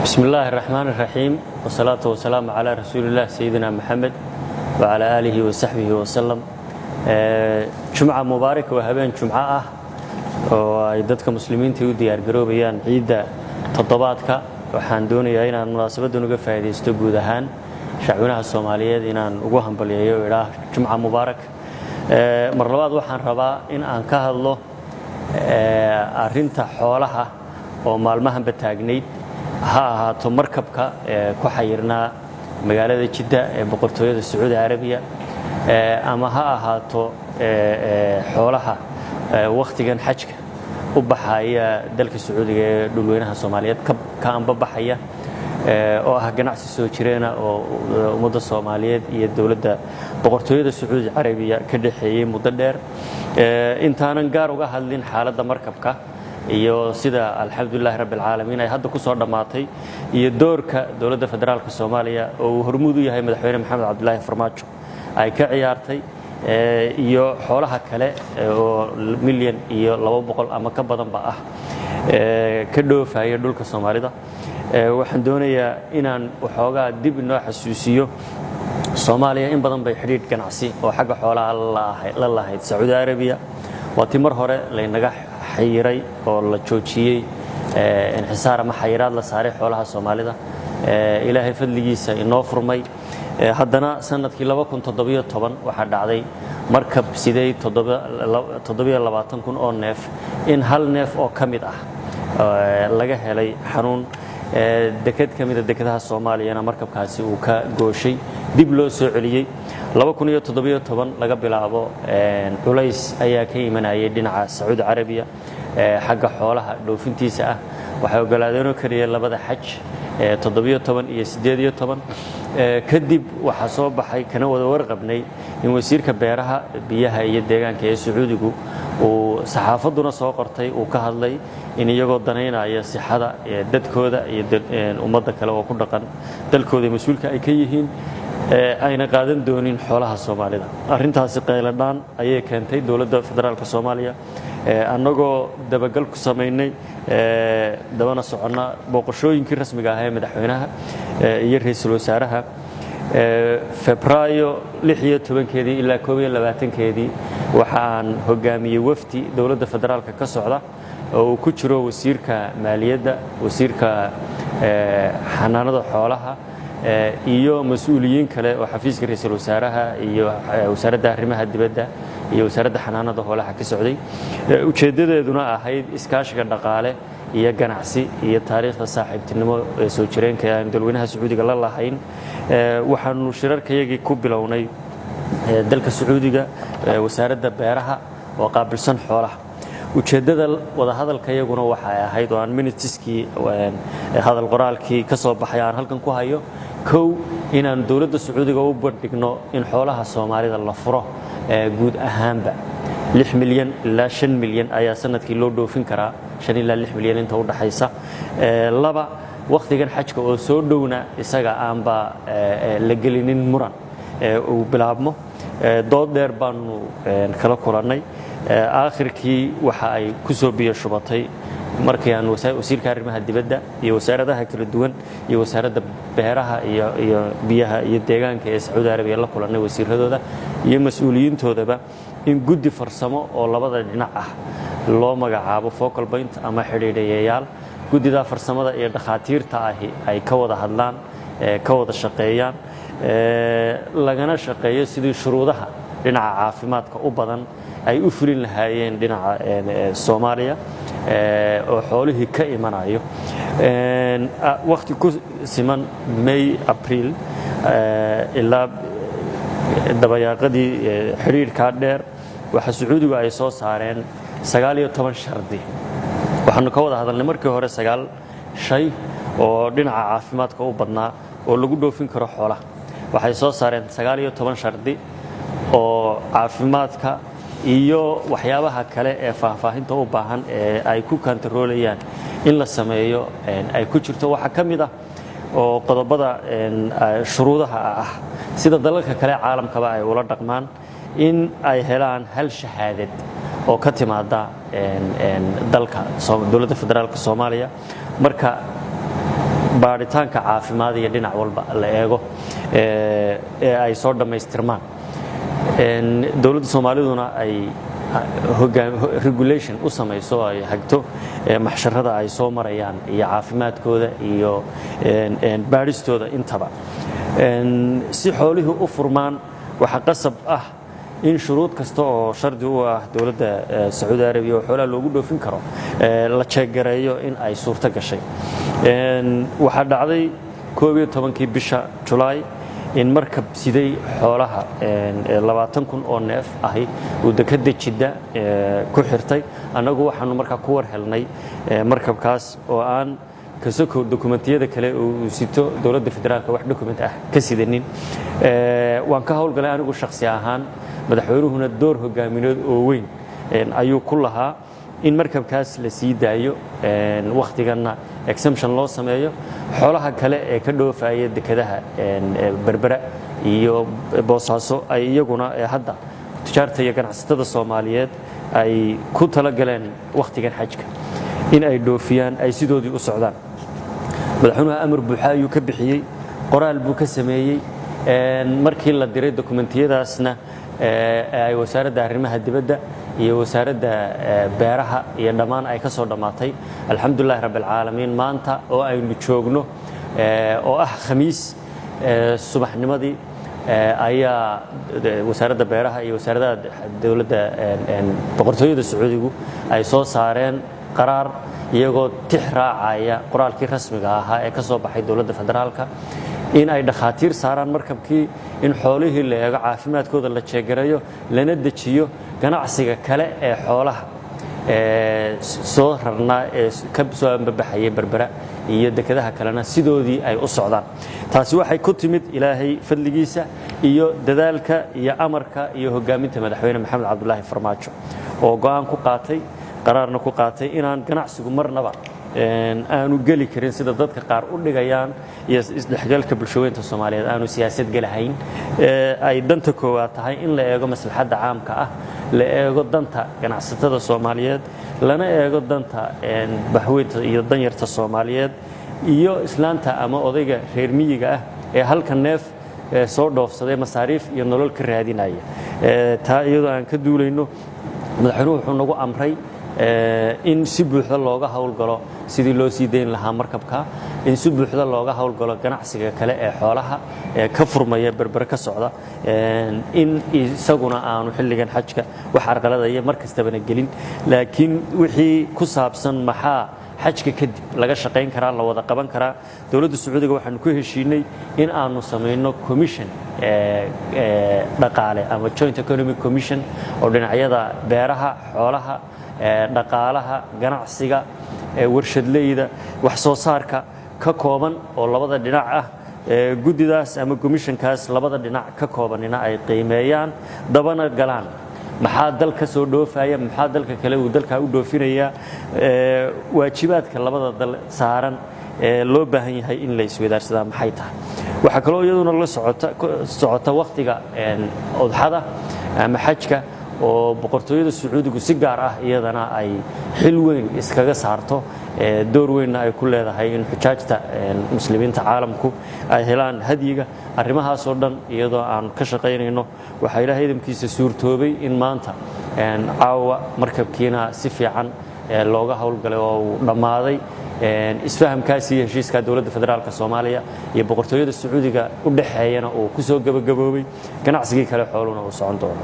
بسم الله الرحمن الرحيم، والصلاة والسلام على رسول الله سيدنا محمد وعلى آله وصحبه وسلم. Jumca mubaarak. Waa habeen jumco ah oo ay dadka muslimiinta u diyaargaroobayaan ciidda toddobaadka. Waxaan doonayaa inaan munaasabaddan uga faa'iidaysto guud ahaan shacwinaha Soomaaliyeed inaan ugu hambalyeeyo, idhaah jumca mubaarak. Mar labaad waxaan rabaa in aan ka hadlo arrinta xoolaha oo maalmahanba taagnayd, ha ahaato markabka ee ku xayirnaa magaalada Jidda ee Boqortooyada Sacuudi Carabiya, ama ha ahaato xoolaha wakhtigan xajka u baxaya dalka Sacuudiga ee dhulweynaha Soomaaliyeed ka anbabaxaya, oo ah ganacsi soo jireena oo ummadda Soomaaliyeed iyo dowladda Boqortooyada Sacuudi Carabiya ka dhexeeyey muddo dheer. Intaanan gaar uga hadlin xaaladda markabka iyo sida, alxamdulilahi rabbi alcaalamiin, ay hadda ku soo dhammaatay, iyo doorka dowladda federaalka Soomaaliya oo uu hormuud u yahay Madaxweyne Maxamed Cabdilaahi Farmaajo ay ka ciyaartay, iyo xoolaha kale oo 1,200,000 ama ka badanba ah ka dhoofaya dhulka Soomaalida, waxaan doonayaa inaan waxoogaa dib inoo xasuusiyo. Soomaaliya in badan bay xidhiidh ganacsi oo xagga xoolaha la lahayd Sacuudi Arabiya. Waa tii mar hore laynaga xayiray oo la joojiyey, inxisaar ama xayiraad la saaray xoolaha Soomaalida. Ilaahay fadligiisa inoo furmay. Haddana sanadkii 2017 waxaa dhacday markab siday 27,000 oo neef in hal neef oo ka mid ah laga helay xanuun. Deked ka mida dekedaha Soomaaliyana markabkaasi uu ka gooshay, dib loo soo celiyey. 2017 laga bilaabo culays ayaa ka imanayay dhinaca Sacuudi Carabiya xagga xoolaha dhoofintiisa ah. Waxay ogolaadeenoo keliya labada xaj, 17 iyo 18. Kadib waxaa soo baxay, kana wada warqabnay, in wasiirka beeraha, biyaha iyo deegaanka ee Sacuudigu uu, saxaafadduna soo qortay, uu ka hadlay in iyagoo danaynaya sixada dadkooda iyo ummadda kale oo ku dhaqan dalkooda mas-uulka ay ka yihiin, ayna qaadan doonin xoolaha Soomaalida. Arrintaasi qayladhaan ayay keentay. Dowladda federaalka Soomaaliya, annagoo dabagal ku samaynay, dabana soconna booqashooyinkii rasmiga ah ee madaxweynaha iyo ra-iisul wasaaraha, Febraayo 16-keedii ilaa 21-keedii waxa aan hogaamiyey wafdi dowladda federaalka ka socda oo uu ku jiro wasiirka maaliyadda, wasiirka xanaanada xoolaha iyo mas-uuliyiin kale oo xafiiska ra-iisul wasaaraha iyo wasaaradda arrimaha dibadda iyo wasaaradda xanaanada xoolaha ka socday. Ujeeddadeeduna ahayd iskaashiga dhaqaale iyo ganacsi iyo taariikhda saaxiibtinimo ee soo jireenka aan dalweynaha Sacuudiga la lahayn. Waxaanu shirarkayagii ku bilownay dalka Sacuudiga wasaaradda beeraha oo qaabilsan xoolaha. Ujeeddada wadahadalkayaguna waxay ahayd, oo aan minutes-kii hadal qoraalkii ka soo baxay aan halkan ku hayo: kow, inaan dowladda Sacuudiga u bandhigno in xoolaha Soomaalida la furo guud ahaanba. 6 milyan ilaa 5 milyan ayaa sanadkii loo dhoofin karaa, 5 ilaa 6 milyan inta u dhaxaysa. Laba, wakhtigan xajka oo soo dhowna isaga aanba la gelinin muran uu bilaabmo. Dood dheer baanu kala kulannay. Aakhirkii waxa ay ku soo biyo shubatay markii aan wasiirka arrimaha dibadda iyo wasaaradaha kala duwan iyo wasaaradda beeraha iyo biyaha iyo deegaanka ee Sacuudi Arabiya la kulannay, wasiiradooda iyo mas-uuliyiintoodaba, in guddi farsamo oo labada dhinac ah loo magacaabo, focal point ama xidhiidhayayaal. Guddidaa farsamada iyo dhakhaatiirta ahi ay ka wada hadlaan, ka wada shaqeeyaan, lagana shaqeeyo sidii shuruudaha dhinaca caafimaadka u badan ay u fulin lahaayeen dhinaca Soomaaliya oo xoolihii ka imanayo. Wakhti ku siman May, Abriil ilaa dabayaaqadii xidhiidhkaa dheer, waxaa Sacuudigu ay soo saareen 19 shardi. Waxaanu ka wada hadalnay markii hore sagaal shay oo dhinaca caafimaadka u badnaa oo lagu dhoofin karo xoolaha. Waxay soo saareen 19 shardi oo caafimaadka iyo waxyaabaha kale ee faahfaahinta u baahan ee ay ku kantaroolayaan in la sameeyo ay ku jirto. Waxaa ka mid ah oo qodobada shuruudaha ah, sida dalalka kale caalamkaba ay ula dhaqmaan, in ay helaan hal shahaadad oo ka timaada dalka dowladda federaalka Soomaaliya. Marka Baadhitaanka caafimaad iyo dhinac walba la eego ee ay soo dhammaystirmaan, dowladda Soomaaliduna ay regulation u samayso oo ay hagto maxsharada ay soo marayaan iyo caafimaadkooda iyo baadhistooda intaba. Si xoolihii u furmaan, waxaa qasab ah in shuruud kasta oo shardi u ah dowladda Sacuudi Arabiya oo xoolaha loogu dhoofin karo la jeeggareeyo in ay suurto gashay. Waxaa dhacday 11-kii bisha Julaay in markab siday xoolaha 20,000 oo neef ahi uu dekadda Jidda ku xirtay. Annagu waxaanu markaa ku war helnay markabkaas oo aan kasokow dokumentiyada kale uu sito dowladda federaalka wax document ah ka sidanin. Waan ka howlgalay anigu shakhsi ahaan, madaxweynuhuna door hogaamineed oo weyn ayuu ku lahaa in markabkaas la sii daayo, wakhtiganna exemption loo sameeyo, xoolaha kale ee ka dhoofaya dekedaha Berbera iyo Boosaaso ay iyaguna hadda tujaarta iyo ganacsatada Soomaaliyeed ay ku talagaleen wakhtigan xajka in ay dhoofiyaan ay sidoodii u socdaan. Madaxweynuhu amar buuxa ayuu ka bixiyey, qoraal buu ka sameeyey. Markii la diray dokumentiyadaasna ay Wasaaradda Arrimaha Dibadda iyo Wasaaradda Beeraha iyo dhammaan ay ka soo dhammaatay, alxamdulilahi rabbi alcaalamiin, maanta oo aynu joogno oo ah Khamiis subaxnimadii ayaa Wasaaradda Beeraha iyo wasaaradaha dowladda Boqortooyada Sacuudigu ay soo saareen qaraar, iyagoo tix raacaya qoraalkii rasmiga ahaa ee ka soo baxay dowladda federaalka, in ay dhakhaatiir saaraan markabkii, in xoolihii la eego caafimaadkooda, la jeegareeyo, lana dejiyo. Ganacsiga kale ee xoolaha soo rarnaa ee ka soo ambabaxayay Berbera iyo dekedaha kalena sidoodii ay u socdaan. Taasi waxay ku timid Ilaahay fadligiisa iyo dadaalka iyo amarka iyo hogaaminta Madaxweyne Maxamed Cabdulaahi Farmaajo, oo go'aan ku qaatay, qaraarna ku qaatay inaan ganacsigu marnaba aanu geli karin sida dadka qaar u dhigayaan iyo isdhexgalka bulshaweynta Soomaaliyeed aanu siyaasad gelahayn, ay danta koowaad tahay in la eego maslaxadda caamka ah, la eego danta ganacsatada Soomaaliyeed, lana eego danta bahweynta iyo danyarta Soomaaliyeed iyo islaanta ama odayga reer miyiga ah ee halka neef soo dhoofsaday masaariif iyo nolol ka raadinaya. Taa iyadoo aan ka duulayno, madaxweynuhu wuxuu nagu amray in si buuxda looga howlgalo sidii loo sii dayn lahaa markabka, in si buuxda looga howlgalo ganacsiga kale ee xoolaha ee ka furmaya Berbere ka socda, in isaguna aanu xilligan xajka wax carqaladaya mar kastabana gelin. Laakiin wixii ku saabsan maxaa xajka kadib laga shaqayn karaa, la wada qaban karaa, dowladda Sacuudiga waxaanu ku heshiinay in aanu samayno commission dhaqaale ama joint economic commission oo dhinacyada beeraha, xoolaha, dhaqaalaha, ganacsiga, warshadleyda, wax soo saarka ka kooban oo labada dhinac ah. Guddidaas ama commissionkaas labada dhinac ka koobanina ay qiimeeyaan, dabana galaan maxaa dal ka soo dhoofaya, maxaa dalka kale uu dalkaa u dhoofinayaa, waajibaadka labada dal saaran ee loo baahan yahay in la isweydaarsadaa maxay tahay. Waxaa kaloo iyaduna la socota wakhtiga udxada ama xajka oo Boqortooyada Sacuudigu si gaar ah iyadana ay xil weyn iskaga saarto, door weynna ay ku leedahay in xujaajta muslimiinta caalamku ay helaan hadyiga. Arrimahaasoo dhan iyadoo aan ka shaqaynayno, waxaa Ilaahay idamkiisa suurtoobay in maanta caawa markabkiina si fiican looga howlgalay oo uu dhammaaday isfahamkaasi iyo heshiiska dowladda federaalka Soomaaliya iyo Boqortooyada Sacuudiga u dhexeeyana uu ku soo gebagaboobay, ganacsigii kale xooluhuna uu socon doono.